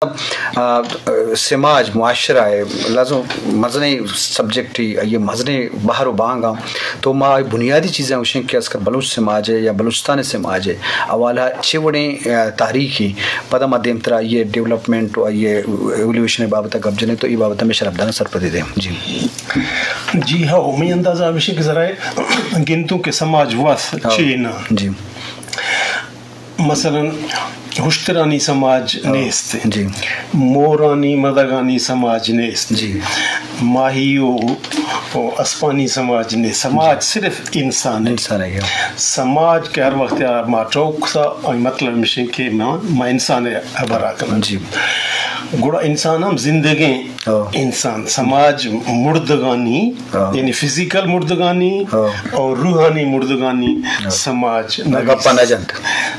آ، سماج، معاشرہ ءِ لازم مزنیں سبجیکٹ ءِ، آئی ءِ مزنیں بہر و بانگ آں۔ تو ما بنیادی چیزاں گوشیں کہ اصغر بلوچ سماج ءِ یا بلوچستان ءِ سماج ءِ حوالہ چے وڑیں، آ، تاریخ ءِ، پدا ما دیمترا آئی ءِ ڈیولپمنٹ و آئی ءِ ایولیوشن ءِ بابت ءَ گپ جنیں، تو اے بابت ءَ ہمے شرف داراں سرپدی دے۔ جی۔ جی ہو، منی اندازہ ہمیش کہ ذرا گندوں کہ سماج وث ہاں۔ چے نہ۔ جی۔ مثلاً ہشترانی سماج ہاں۔ نیست۔ جی۔ مورانی مدگانی سماج نیست۔ جی۔ ماہی و، و اسپانی سماج نیست۔ سماج جی۔ صرف انسان ہے۔ انسان ہے، ہاں۔ سماج کہ ہر وقت ما ٹوک سا، آئی مطلب مشین کہ ما، ما انسان ہے، ہبرا کناں۔ جی۔ گڑا انسان ہم زندگیں ہاں۔ انسان، سماج مردگانی، ہاں۔ یعنی فزیکل مردگانی ہاں۔ اور روحانی مردگانی ہاں۔ سماج نہ گپا نہ جنت۔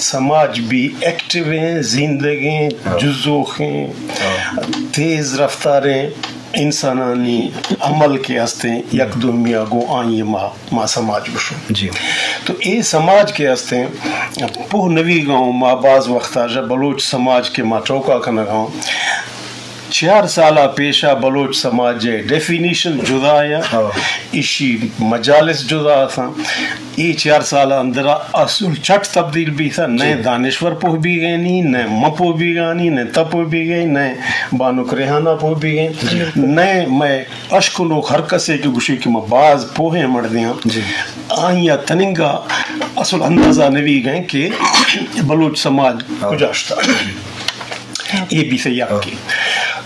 سماج بھی ایکٹیو ہیں، زندگیں، ہاں۔ جزوخیں، ہاں۔ تیز رفتاریں انسانانی عمل کے ہستیں، یک دومی آگو آئی ما، ما سماج بشو۔ جی۔ تو اے سماج کے ہستیں، پوہ نوی گاؤں ما باز وقت آ جا بلوچ سماج کے ما ٹوکا کنگاؤں۔ چار سال ءَ پیش ءَ بلوچ سماج ءِ ڈیفینیشن جدا ءَ، ہاں۔ ایشی مجالس جدا اتاں۔ اے چار سال ءِ اندر ءَ اصل چٹ تبدیل بیتہ، نئے جی۔ دانشور پوہ بیگینی، نئے من پوہ بیگانی، نئے تہ پوہ بیگئے، نئے بانک ریحانہ پوہ بیگئے، جی۔ نئے مئے اشکنوک ہر کسے کہ گوشی کہ ما باز پوہیں مردیاں، جی۔ آئی ءَ تننگا اصل اندازہ نویگئے کہ بلوچ سماج ہاں۔ کجا شتا۔ اے بیثہ یکے۔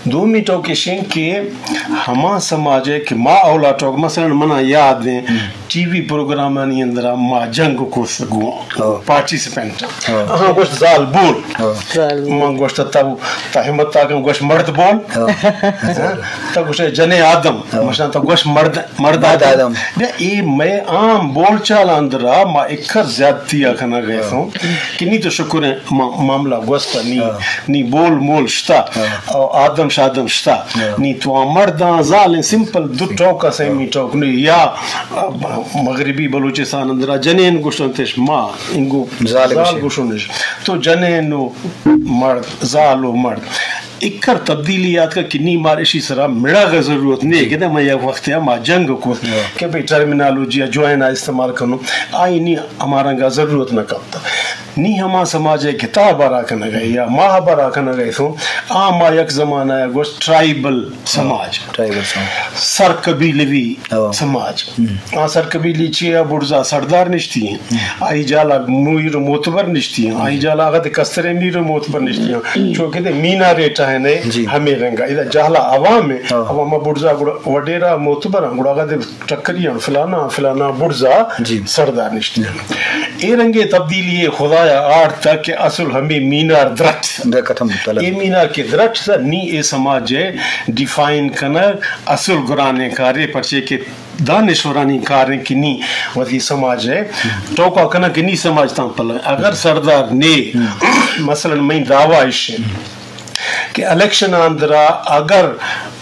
دومی ٹوک ایش انت کہ ہما سماج ءَ کہ ما اولا ٹوک، مثلاً منا یاد ایں، ٹی وی پروگرامانی اندرا ما جنگ کث گوں ہاں۔ پارٹیسپینٹ۔ ہاں۔ آہاں گوشت زال بول۔ ہاں۔ زال بول۔ من گوشت تو، تو ہمت تا کن گوشت مرد بول۔ ہاں۔ تو گوشت جنے آدم۔ ہاں۔ مشان تو گوشت مرد، مرد مرد آدم۔ آدم۔ بیا اے مئے عام بول چال اندرا ما اکر زیادتی ءَ کنگئے ہاں۔ سوں کہ نی تو شکر ایں ما-، معاملہ گوستا نی، ہاں۔ نی بول مول شتا، ہاں۔ او آدم شادم شتا، ہاں۔ نی تو آ مرداں زالیں سمپل دو ٹوک ءَ سیمی ٹوک نی یا، آ، مغربی بلوچستان اندرا جنین گوشنتش ما انگو زال زال گوشن۔ گوشنش۔ تو جنین و مرد، زال و مرد۔ اکر تبدیلی آتکا کہ نی مار اشی سرا مڑاغ ءِ ضرورت نے، کہ من یک وقت ءَ ما جنگ کو ہاں۔ کہ بھئی ٹرمینالوجی ءَ جوائن ءَ استعمال کنوں، آئی نی ہما رنگ ءَ ضرورت نہ کپتا۔ نی ہما سماج ءِ کہ تہ ہبرا کنگ ءَ یا ما ہبرا کنگ ءَ سوں، آ ما یک زمانہ ءَ گوشت ٹرائبل سماج۔ ٹرائبل سماج۔ سر قبیلوی ہاں۔ سماج۔ ہم۔ آ سر قبیلی چی ءَ بڑزا سردار نشتی ہیں۔ ہم۔ آئی جالا میر و معتبر نشتی ہیں۔ آئی جالا اغد کسترے میر و معتبر نشتی ہیں۔ چونکہ دے مینار ریٹا ہیں نے جی۔ ہمیں رنگا۔ ادا جالا عوام ہے۔ ہاں۔ عوام بڑزا گڑا وڈیرا معتبر ہیں۔ گڑا اغد ٹکری ہیں فلانا، فلانا بڑزا جی۔ سردار نشتی ہیں۔ اے رنگے تبدیلی خدایا آرتا کہ اصل ہمیں مینار درٹ۔ درکت ہم طلب۔ اے مینار کے درٹ سا نی اے سماج ہے ڈیفائن کنگ اصل گرانے کارے پرچے کہ دانشورانی کار انت کہ نی وتی سماج ء ٹوکا کناں کہ نی سماج تاں پلگ۔ اگر سردار نے، مثلاً مئے دعویٰ اش انت کہ الیکشن اندرا اگر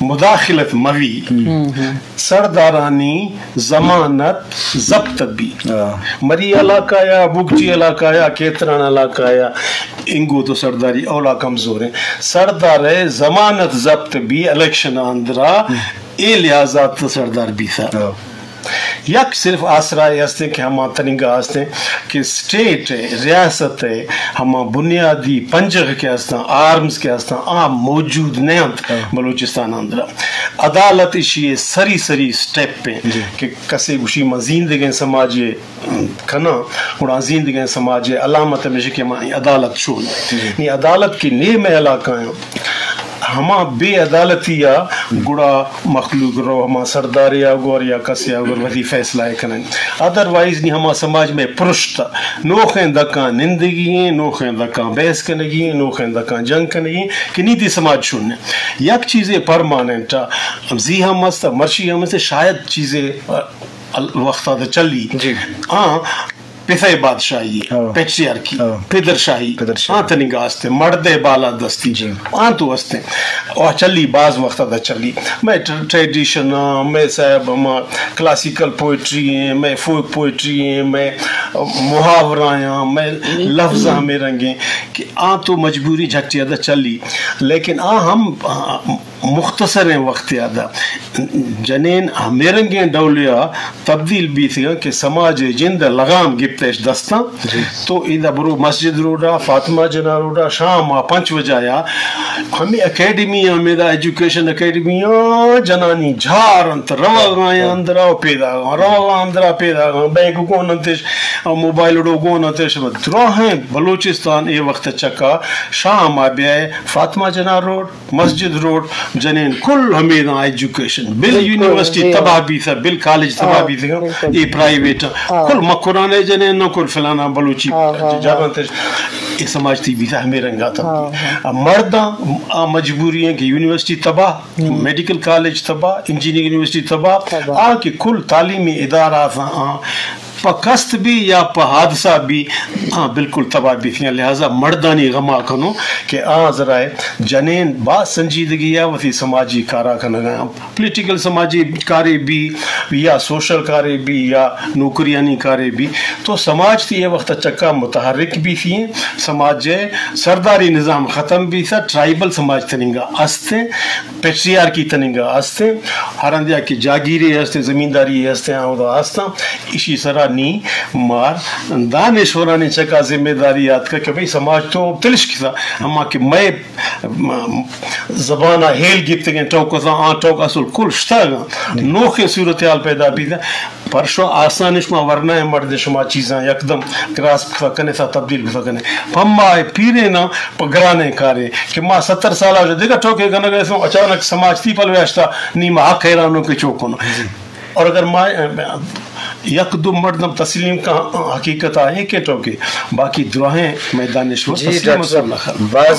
مداخلت موی، سردارانی ضمانت ضبط بی۔ ہاں۔ مری علاقہ یا بگٹی علاقہ یا کیتران علاقہ یا انگو تو سرداری اولا کمزور ہیں۔ سردار ضمانت ضبط بی الیکشن اندرا اے لحاظا تو سردار بیثہ۔ ہاں۔ یک صرف آسرا اے ہستیں کہ ہما تننگا ہستیں کہ اسٹیٹ ء، ریاست ء ہما بنیادی پنجگ کہ ہستاں، آرمز کہ ہستاں، آ موجود نہ انت۔ ہاں۔ بلوچستان اندرا عدالت اشی سری سری اسٹیپ ہیں جی۔ کہ کسے گوشی من زیندگیں سماجی کناں، گڑا زندگیں سماج ء علامت ہمیش کہ ما عدالت شون۔ جی۔ نی عدالت کہ نیم علاقہ ہیں، ہما بے عدالتی ء گڑا مخلوق رو ہما سردارے ء گور یا کسے ء گور وتی فیصلہ ء کنن۔ ادروائز نی ہما سماج میں پرشت نوخیں دکاں نندگی ہیں، نوخیں دکاں بحث کنگی ہیں، نوخیں دکاں جنگ کنگی ہیں کہ نی دی سماج شون۔ یک چیزے پرماننٹ ء زی ہم است، مرشی ہم است، شاید چیزے ال-، وقت آتا چلی۔ جی۔ آ، پسئے بادشاہی، ہاں۔ پیٹریارکی، ہاں۔ پدرشاہی، پدرشاہی۔ آ تننگا است ایں، مڑدئے بالادستی، جی۔ آ تو است ایں۔ او چلی، باز وخت ادا چلی۔ مئے ٹر-، ٹریڈیشن آں، مئے صاحب ہما کلاسیکل پوئٹری ایں، مئے فوک پوئٹری ایں، مئے محاورہ آں، مئے لفظ ہمے رنگ ایں کہ آ تو مجبوری جھٹی ادا چلی۔ لیکن آ ہم، آ، مختصریں وختے آ دا جنین ہمے رنگیں ڈولے آ تبدیل بیتگاں کہ سماج ءِ جند ءَ لغام گپتہ اش دستاں۔ جی۔ تو ادا برو مسجد روڈ ءَ، فاطمہ جناح روڈ ءَ، شام ءَ پنچ بجہ ءَ ہمے اکیڈمی آں، ہمے دا ایجوکیشن اکیڈمی آں، جنانی جھار انت، روغ آں اندر ءَ پیداگ آں، روغ آں اندر ءَ پیداگ آں، بیگ گون انت اش، موبائل ڈو گون انت اش۔ دراہیں بلوچستان اے وخت چکا شام ءَ بیائے فاطمہ جناح روڈ، مسجد روڈ، جنین کل ہمیداں ایجوکیشن، بل بالکل، یونیورسٹی جی۔ تباہ بیتہ، بل کالج تباہ ہاں، بیتہ، بالکل۔ اے پرائیویٹ آں۔ ہاں۔ کل مکران ءِ جنین نہ، کل فلانا بلوچی ہاں، ہاں، جاگاں ہاں۔ تش، اے سماج تھی بیتہ ہمے رنگا تھا۔ ہاں، ہاں۔ اب مرداں آ مجبوری ایں کہ یونیورسٹی تباہ، ہم۔ میڈیکل کالج تباہ، انجینئرنگ یونیورسٹی تباہ، تباہ۔ آ کہ کل تعلیمی ادارہ آساں آ پہ کست بی یا پہ حادثہ بی، آ بالکل تباہ بیتیاں۔ لہذا مردانی غما کنوں کہ آ ذرائع جنین با سنجیدگی ءَ وتی سماجی کارا کنگا، پولیٹیکل سماجی کارے بی یا سوشل کارے بی یا نوکریانی کارے بی، تو سماج تھی اے وخت چکا متحرک بیتیں، سماج ءِ سرداری نظام ختم بیتہ، ٹرائبل سماج تننگا است ایں، پیٹریارکی تننگا است ایں، ہر ہندیا کہ جاگیرے است ایں، زمینداری است ایں، اودا است ایں۔ ایشی سرا نی مار دانشورانی چکا ذمہ داری آتکہ کہ بھئی سماج تو تلش کسا، ہما کہ مئے زبان ءَ ہیل گپتگیں ٹوک اتاں، آ ٹوک اصل کل شتگ۔ نوخیں صورتحال پیدا بیتہ۔ پرشو آسان شما ورنائیں مردے، شما چیزاں یکدم گراسپ کتا کنے، تا تبدیل کتا کنے۔ پہ ما پیریناں پہ گرانیں کارے کہ ما ستر سال ءَ دگہ ٹوکے کنگ ءَ اچانک سماج تھی پلوے اشتا، نی ما حق حیرانوں کہ چو کنوں۔ اور اگر ما یک دو مردم تسلیم کا حقیقت آئے کہ ٹوکے، باقی دراہیں میدان شما جی، تسلیم ڈاکٹر صاحب، اللہ خیر۔ باز